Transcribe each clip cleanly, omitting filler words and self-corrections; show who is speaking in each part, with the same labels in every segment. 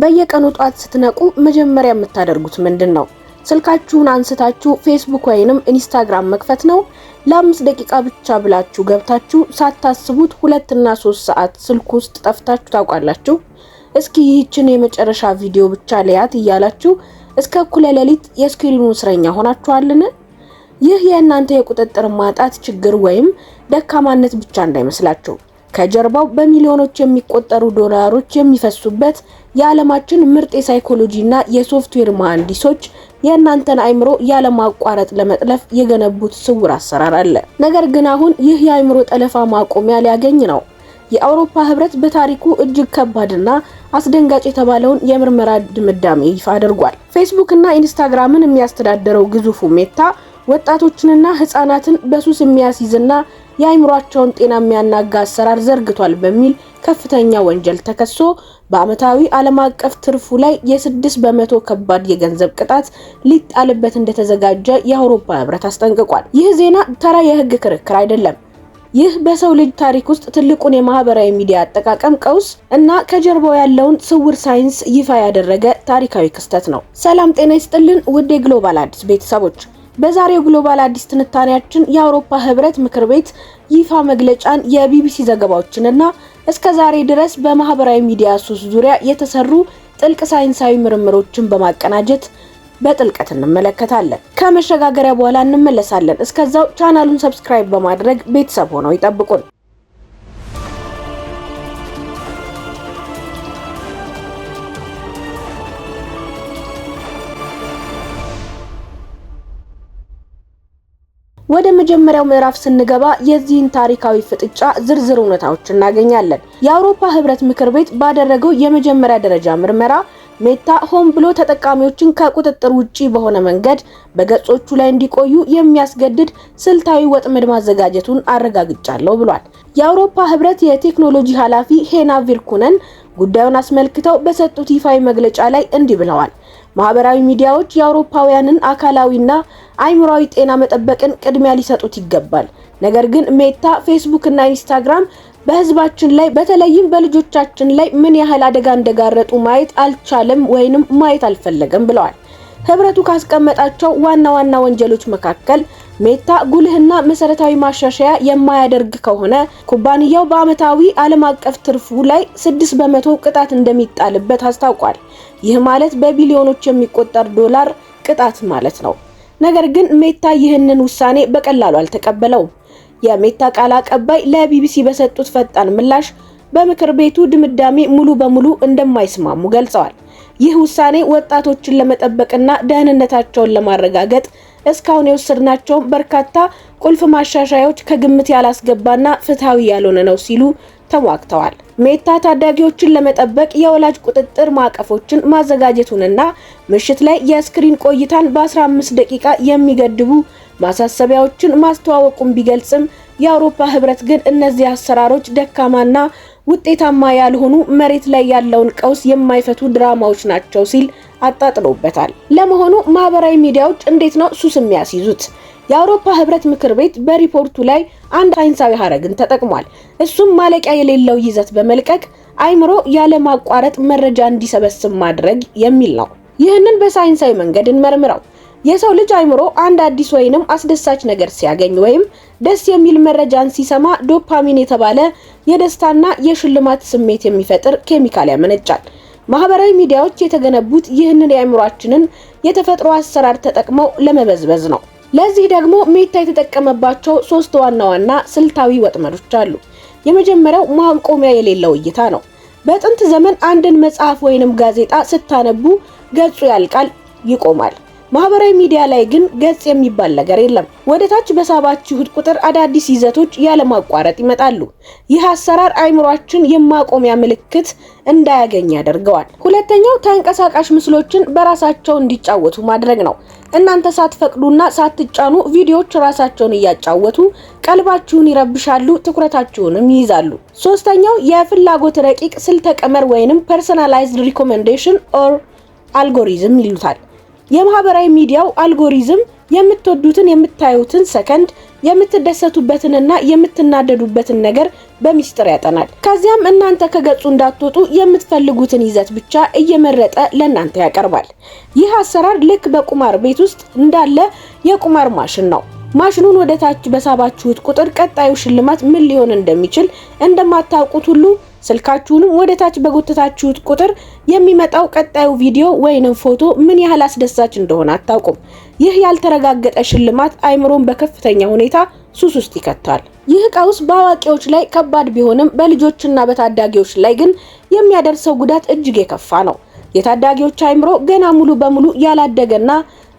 Speaker 1: በየቀኑ ጧት ስትነቁ መጀመሪያ የምታደርጉት ምንድን ነው? ስልካችሁን አንስታችሁ ፌስቡክ ወይንም ኢንስታግራም መክፈት ነው? ለ5 ደቂቃ ብቻ ብላችሁ ገብታችሁ ሳታስቡት 2 እና 3 ሰዓት ስልክ ውስጥ ጠፍታችሁ ታውቃላችሁ? እስኪ ይህችን የመጨረሻ ቪዲዮ ብቻ ልያት እያላችሁ እስከ እኩለ ሌሊት የ screen ኑ እስረኛ ሆናችኋልን? ይህ የእናንተ የቁጥጥር ማጣት ችግር ወይም ደካማነት ብቻ እንዳይመስላችሁ። ከጀርባው በሚሊዮኖች የሚቆጠሩ ዶላሮች የሚፈሱበት የዓለማችን ምርጥ የሳይኮሎጂ እና የሶፍትዌር መሐንዲሶች የእናንተን አይምሮ ያለማቋረጥ ለመጥለፍ የገነቡት ስውር አሰራር አለ። ነገር ግን አሁን ይህ የአይምሮ ጠለፋ ማቆሚያ ሊያገኝ ነው። የአውሮፓ ህብረት በታሪኩ እጅግ ከባድና አስደንጋጭ የተባለውን የምርመራ ድምዳሜ ይፋ አድርጓል። ፌስቡክ እና ኢንስታግራምን የሚያስተዳድረው ግዙፉ ሜታ ወጣቶችንና ህጻናትን በሱስ የሚያስይዝና የአይምሯቸውን ጤና የሚያናጋ አሰራር ዘርግቷል በሚል ከፍተኛ ወንጀል ተከሶ በዓመታዊ ዓለም አቀፍ ትርፉ ላይ የ6% ከባድ የገንዘብ ቅጣት ሊጣልበት እንደተዘጋጀ የአውሮፓ ህብረት አስጠንቅቋል። ይህ ዜና ተራ የህግ ክርክር አይደለም። ይህ በሰው ልጅ ታሪክ ውስጥ ትልቁን የማህበራዊ ሚዲያ አጠቃቀም ቀውስ እና ከጀርባው ያለውን ስውር ሳይንስ ይፋ ያደረገ ታሪካዊ ክስተት ነው። ሰላም ጤና ይስጥልን ውድ የግሎባል አዲስ ቤተሰቦች፣ በዛሬው ግሎባል አዲስ ትንታኔያችን የአውሮፓ ህብረት ምክር ቤት ይፋ መግለጫን፣ የቢቢሲ ዘገባዎችንና እስከ ዛሬ ድረስ በማህበራዊ ሚዲያ ሱስ ዙሪያ የተሰሩ ጥልቅ ሳይንሳዊ ምርምሮችን በማቀናጀት በጥልቀት እንመለከታለን። ከመሸጋገሪያ በኋላ እንመለሳለን። እስከዛው ቻናሉን subscribe በማድረግ ቤተሰብ ሆነው ይጠብቁን። ወደ መጀመሪያው ምዕራፍ ስንገባ የዚህን ታሪካዊ ፍጥጫ ዝርዝር እውነታዎች እናገኛለን። የአውሮፓ ህብረት ምክር ቤት ባደረገው የመጀመሪያ ደረጃ ምርመራ ሜታ ሆን ብሎ ተጠቃሚዎችን ከቁጥጥር ውጪ በሆነ መንገድ በገጾቹ ላይ እንዲቆዩ የሚያስገድድ ስልታዊ ወጥመድ ማዘጋጀቱን አረጋግጫለሁ ብሏል። የአውሮፓ ህብረት የቴክኖሎጂ ኃላፊ ሄና ቪርኩነን ጉዳዩን አስመልክተው በሰጡት ይፋዊ መግለጫ ላይ እንዲህ ብለዋል። ማህበራዊ ሚዲያዎች የአውሮፓውያንን አካላዊና አይምሯዊ ጤና መጠበቅን ቅድሚያ ሊሰጡት ይገባል። ነገር ግን ሜታ፣ ፌስቡክ እና ኢንስታግራም በህዝባችን ላይ፣ በተለይም በልጆቻችን ላይ ምን ያህል አደጋ እንደጋረጡ ማየት አልቻለም ወይንም ማየት አልፈለገም ብለዋል። ህብረቱ ካስቀመጣቸው ዋና ዋና ወንጀሎች መካከል ሜታ ጉልህና መሰረታዊ ማሻሻያ የማያደርግ ከሆነ ኩባንያው በዓመታዊ ዓለም አቀፍ ትርፉ ላይ 6% ቅጣት እንደሚጣልበት አስታውቋል። ይህ ማለት በቢሊዮኖች የሚቆጠር ዶላር ቅጣት ማለት ነው። ነገር ግን ሜታ ይህንን ውሳኔ በቀላሉ አልተቀበለውም። የሜታ ቃል አቀባይ ለቢቢሲ በሰጡት ፈጣን ምላሽ በምክር ቤቱ ድምዳሜ ሙሉ በሙሉ እንደማይስማሙ ገልጸዋል። ይህ ውሳኔ ወጣቶችን ለመጠበቅና ደህንነታቸውን ለማረጋገጥ እስካሁን የወሰድናቸውን በርካታ ቁልፍ ማሻሻያዎች ከግምት ያላስገባና ፍትሐዊ ያልሆነ ነው ሲሉ ተሟግተዋል። ሜታ ታዳጊዎችን ለመጠበቅ የወላጅ ቁጥጥር ማዕቀፎችን ማዘጋጀቱንና ምሽት ላይ የ screen ቆይታን በ15 ደቂቃ የሚገድቡ ማሳሰቢያዎችን ማስተዋወቁን ቢገልጽም፣ የአውሮፓ ህብረት ግን እነዚህ አሰራሮች ደካማና ውጤታማ ያልሆኑ፣ መሬት ላይ ያለውን ቀውስ የማይፈቱ ድራማዎች ናቸው ሲል አጣጥሎበታል። ለመሆኑ ማህበራዊ ሚዲያዎች እንዴት ነው ሱስ የሚያስይዙት? የአውሮፓ ህብረት ምክር ቤት በሪፖርቱ ላይ አንድ ሳይንሳዊ ሀረግን ተጠቅሟል። እሱም ማለቂያ የሌለው ይዘት በመልቀቅ አይምሮ ያለማቋረጥ መረጃ እንዲሰበስብ ማድረግ የሚል ነው። ይህንን በሳይንሳዊ መንገድ እንመርምረው። የሰው ልጅ አይምሮ አንድ አዲስ ወይንም አስደሳች ነገር ሲያገኝ ወይም ደስ የሚል መረጃን ሲሰማ ዶፓሚን የተባለ የደስታና የሽልማት ስሜት የሚፈጥር ኬሚካል ያመነጫል። ማህበራዊ ሚዲያዎች የተገነቡት ይህንን የአእምሯችንን የተፈጥሮ አሰራር ተጠቅመው ለመበዝበዝ ነው። ለዚህ ደግሞ ሜታ የተጠቀመባቸው ሶስት ዋና ዋና ስልታዊ ወጥመዶች አሉ። የመጀመሪያው ማቆሚያ የሌለው እይታ ነው። በጥንት ዘመን አንድን መጽሐፍ ወይንም ጋዜጣ ስታነቡ ገጹ ያልቃል፣ ይቆማል። ማህበራዊ ሚዲያ ላይ ግን ገጽ የሚባል ነገር የለም። ወደ ታች በሳባችሁት ቁጥር አዳዲስ ይዘቶች ያለማቋረጥ ይመጣሉ። ይህ አሰራር አይምሯችን የማቆሚያ ምልክት እንዳያገኝ ያደርገዋል። ሁለተኛው ተንቀሳቃሽ ምስሎችን በራሳቸው እንዲጫወቱ ማድረግ ነው። እናንተ ሳትፈቅዱና ሳትጫኑ ቪዲዮዎች ራሳቸውን እያጫወቱ ቀልባችሁን ይረብሻሉ፣ ትኩረታችሁንም ይይዛሉ። ሶስተኛው የፍላጎት ረቂቅ ስልተ ቀመር ወይንም personalized recommendation or algorithm ይሉታል። የማህበራዊ ሚዲያው አልጎሪዝም የምትወዱትን የምታዩትን ሰከንድ፣ የምትደሰቱበትንና የምትናደዱበትን ነገር በሚስጥር ያጠናል። ከዚያም እናንተ ከገጹ እንዳትወጡ የምትፈልጉትን ይዘት ብቻ እየመረጠ ለእናንተ ያቀርባል። ይህ አሰራር ልክ በቁማር ቤት ውስጥ እንዳለ የቁማር ማሽን ነው። ማሽኑን ወደ ታች በሳባችሁት ቁጥር ቀጣዩ ሽልማት ምን ሊሆን እንደሚችል እንደማታውቁት ሁሉ ስልካችሁንም ወደ ታች በጎተታችሁት ቁጥር የሚመጣው ቀጣዩ ቪዲዮ ወይንም ፎቶ ምን ያህል አስደሳች እንደሆነ አታውቁም። ይህ ያልተረጋገጠ ሽልማት አይምሮን በከፍተኛ ሁኔታ ሱስ ውስጥ ይከታል። ይህ ቀውስ በአዋቂዎች ላይ ከባድ ቢሆንም በልጆችና በታዳጊዎች ላይ ግን የሚያደርሰው ጉዳት እጅግ የከፋ ነው። የታዳጊዎች አይምሮ ገና ሙሉ በሙሉ ያላደገና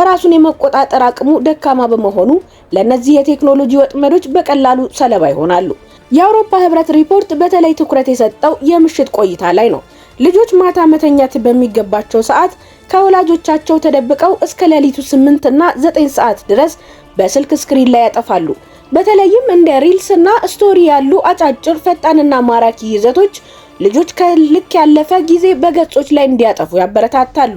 Speaker 1: ራሱን የመቆጣጠር አቅሙ ደካማ በመሆኑ ለእነዚህ የቴክኖሎጂ ወጥመዶች በቀላሉ ሰለባ ይሆናሉ። የአውሮፓ ህብረት ሪፖርት በተለይ ትኩረት የሰጠው የምሽት ቆይታ ላይ ነው። ልጆች ማታ መተኛት በሚገባቸው ሰዓት ከወላጆቻቸው ተደብቀው እስከ ሌሊቱ 8 እና 9 ሰዓት ድረስ በስልክ screen ላይ ያጠፋሉ። በተለይም እንደ reels እና story ያሉ አጫጭር፣ ፈጣንና ማራኪ ይዘቶች ልጆች ከልክ ያለፈ ጊዜ በገጾች ላይ እንዲያጠፉ ያበረታታሉ።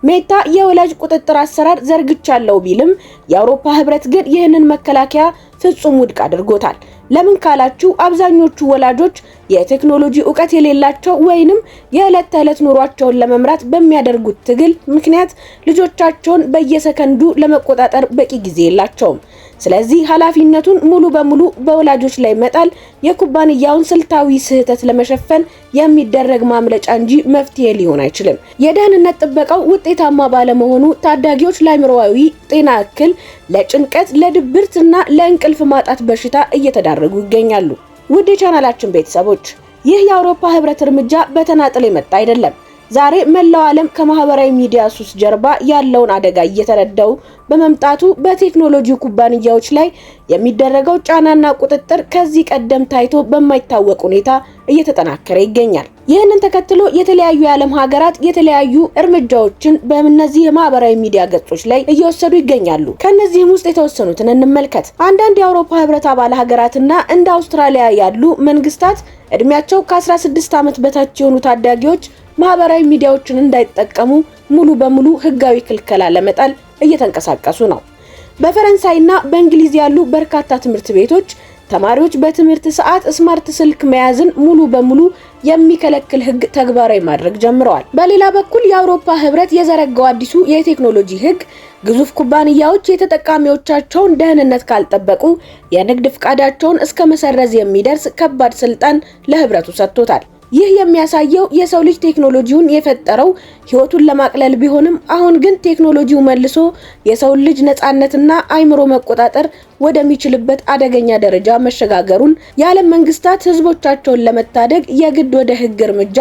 Speaker 1: ሜታ የወላጅ ቁጥጥር አሰራር ዘርግቻለሁ ቢልም የአውሮፓ ህብረት ግን ይህንን መከላከያ ፍጹም ውድቅ አድርጎታል። ለምን ካላችሁ አብዛኞቹ ወላጆች የቴክኖሎጂ እውቀት የሌላቸው ወይንም የዕለት ተዕለት ኑሯቸውን ለመምራት በሚያደርጉት ትግል ምክንያት ልጆቻቸውን በየሰከንዱ ለመቆጣጠር በቂ ጊዜ የላቸውም። ስለዚህ ኃላፊነቱን ሙሉ በሙሉ በወላጆች ላይ መጣል የኩባንያውን ስልታዊ ስህተት ለመሸፈን የሚደረግ ማምለጫ እንጂ መፍትሄ ሊሆን አይችልም። የደህንነት ጥበቃው ውጤታማ ባለመሆኑ ታዳጊዎች ለአእምሮአዊ ጤና እክል፣ ለጭንቀት፣ ለድብርት እና ለእንቅልፍ ማጣት በሽታ እየተዳረጉ ይገኛሉ። ውድ የቻናላችን ቤተሰቦች፣ ይህ የአውሮፓ ህብረት እርምጃ በተናጥል የመጣ አይደለም። ዛሬ መላው ዓለም ከማህበራዊ ሚዲያ ሱስ ጀርባ ያለውን አደጋ እየተረዳው በመምጣቱ በቴክኖሎጂ ኩባንያዎች ላይ የሚደረገው ጫናና ቁጥጥር ከዚህ ቀደም ታይቶ በማይታወቅ ሁኔታ እየተጠናከረ ይገኛል። ይህንን ተከትሎ የተለያዩ የዓለም ሀገራት የተለያዩ እርምጃዎችን በእነዚህ የማህበራዊ ሚዲያ ገጾች ላይ እየወሰዱ ይገኛሉ። ከእነዚህም ውስጥ የተወሰኑትን እንመልከት። አንዳንድ የአውሮፓ ህብረት አባል ሀገራትና እንደ አውስትራሊያ ያሉ መንግስታት እድሜያቸው ከ16 ዓመት በታች የሆኑ ታዳጊዎች ማህበራዊ ሚዲያዎችን እንዳይጠቀሙ ሙሉ በሙሉ ህጋዊ ክልከላ ለመጣል እየተንቀሳቀሱ ነው። በፈረንሳይና በእንግሊዝ ያሉ በርካታ ትምህርት ቤቶች ተማሪዎች በትምህርት ሰዓት smart ስልክ መያዝን ሙሉ በሙሉ የሚከለክል ህግ ተግባራዊ ማድረግ ጀምረዋል። በሌላ በኩል የአውሮፓ ህብረት የዘረጋው አዲሱ የቴክኖሎጂ ህግ ግዙፍ ኩባንያዎች የተጠቃሚዎቻቸውን ደህንነት ካልጠበቁ የንግድ ፍቃዳቸውን እስከ መሰረዝ የሚደርስ ከባድ ስልጣን ለህብረቱ ሰጥቶታል። ይህ የሚያሳየው የሰው ልጅ ቴክኖሎጂውን የፈጠረው ህይወቱን ለማቅለል ቢሆንም አሁን ግን ቴክኖሎጂው መልሶ የሰውን ልጅ ነፃነትና አይምሮ መቆጣጠር ወደሚችልበት አደገኛ ደረጃ መሸጋገሩን፣ የዓለም መንግስታት ህዝቦቻቸውን ለመታደግ የግድ ወደ ህግ እርምጃ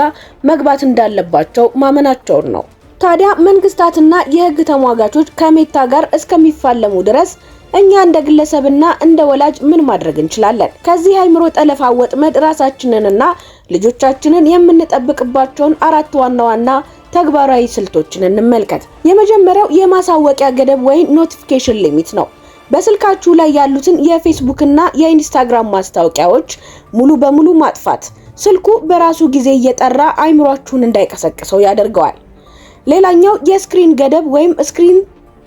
Speaker 1: መግባት እንዳለባቸው ማመናቸውን ነው። ታዲያ መንግስታትና የህግ ተሟጋቾች ከሜታ ጋር እስከሚፋለሙ ድረስ እኛ እንደ ግለሰብና እንደ ወላጅ ምን ማድረግ እንችላለን? ከዚህ የአእምሮ ጠለፋ ወጥመድ ራሳችንንና ልጆቻችንን የምንጠብቅባቸውን አራት ዋና ዋና ተግባራዊ ስልቶችን እንመልከት። የመጀመሪያው የማሳወቂያ ገደብ ወይም notification limit ነው። በስልካችሁ ላይ ያሉትን የፌስቡክ እና የኢንስታግራም ማስታወቂያዎች ሙሉ በሙሉ ማጥፋት ስልኩ በራሱ ጊዜ እየጠራ አይምሯችሁን እንዳይቀሰቅሰው ያደርገዋል። ሌላኛው የ screen ገደብ ወይም screen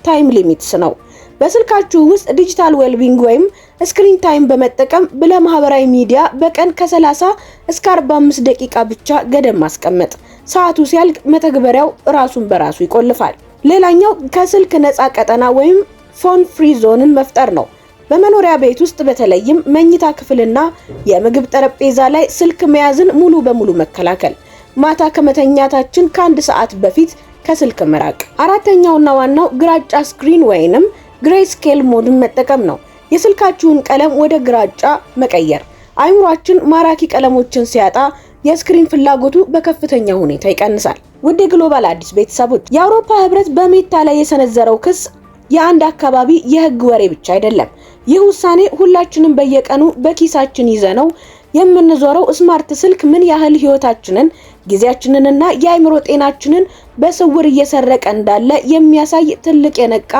Speaker 1: time limits ነው። በስልካችሁ ውስጥ digital wellbeing ወይም screen time በመጠቀም ለማህበራዊ ሚዲያ በቀን ከ30 እስከ 45 ደቂቃ ብቻ ገደብ ማስቀመጥ። ሰዓቱ ሲያልቅ መተግበሪያው ራሱን በራሱ ይቆልፋል። ሌላኛው ከስልክ ነፃ ቀጠና ወይም phone free zone ን መፍጠር ነው። በመኖሪያ ቤት ውስጥ በተለይም መኝታ ክፍልና የምግብ ጠረጴዛ ላይ ስልክ መያዝን ሙሉ በሙሉ መከላከል። ማታ ከመተኛታችን ከአንድ ሰዓት በፊት ከስልክ መራቅ። አራተኛውና ዋናው ግራጫ screen ወይንም gray scale mode ን መጠቀም ነው። የስልካችሁን ቀለም ወደ ግራጫ መቀየር። አይምሯችን ማራኪ ቀለሞችን ሲያጣ የ screen ፍላጎቱ በከፍተኛ ሁኔታ ይቀንሳል። ውድ የግሎባል አዲስ ቤተሰቦች፣ የአውሮፓ ህብረት በሜታ ላይ የሰነዘረው ክስ የአንድ አካባቢ የህግ ወሬ ብቻ አይደለም። ይህ ውሳኔ ሁላችንም በየቀኑ በኪሳችን ይዘነው የምንዞረው smart ስልክ ምን ያህል ህይወታችንን፣ ጊዜያችንንና የአእምሮ ጤናችንን በስውር እየሰረቀ እንዳለ የሚያሳይ ትልቅ የነቃ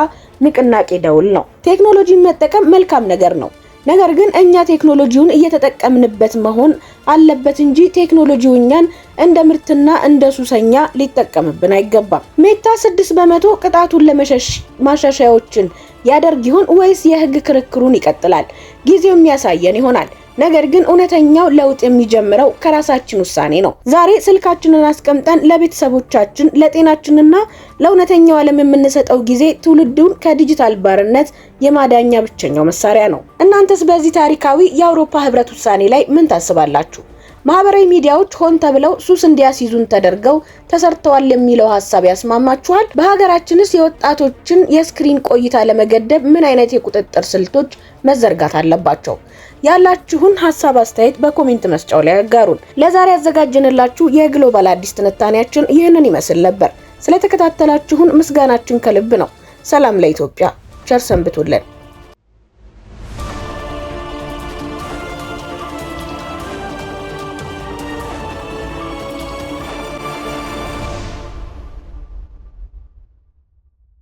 Speaker 1: ንቅናቄ ደውል ነው። ቴክኖሎጂን መጠቀም መልካም ነገር ነው። ነገር ግን እኛ ቴክኖሎጂውን እየተጠቀምንበት መሆን አለበት እንጂ ቴክኖሎጂው እኛን እንደ ምርትና እንደ ሱሰኛ ሊጠቀምብን አይገባም። ሜታ 6% ቅጣቱን ለመሸሽ ማሻሻያዎችን ያደርግ ይሆን ወይስ የህግ ክርክሩን ይቀጥላል? ጊዜው የሚያሳየን ይሆናል። ነገር ግን እውነተኛው ለውጥ የሚጀምረው ከራሳችን ውሳኔ ነው። ዛሬ ስልካችንን አስቀምጠን ለቤተሰቦቻችን፣ ለጤናችንና ለእውነተኛው ዓለም የምንሰጠው ጊዜ ትውልዱን ከዲጂታል ባርነት የማዳኛ ብቸኛው መሳሪያ ነው። እናንተስ በዚህ ታሪካዊ የአውሮፓ ህብረት ውሳኔ ላይ ምን ታስባላችሁ? ማህበራዊ ሚዲያዎች ሆን ተብለው ሱስ እንዲያስይዙን ተደርገው ተሰርተዋል የሚለው ሀሳብ ያስማማችኋል? በሀገራችንስ የወጣቶችን የ screen ቆይታ ለመገደብ ምን አይነት የቁጥጥር ስልቶች መዘርጋት አለባቸው? ያላችሁን ሀሳብ አስተያየት በ comment መስጫው ላይ ያጋሩን። ለዛሬ ያዘጋጀንላችሁ የግሎባል አዲስ ትንታኔያችን ይህንን ይመስል ነበር። ስለተከታተላችሁን ምስጋናችን ከልብ ነው። ሰላም ለኢትዮጵያ። ቸር ሰንብቱልን።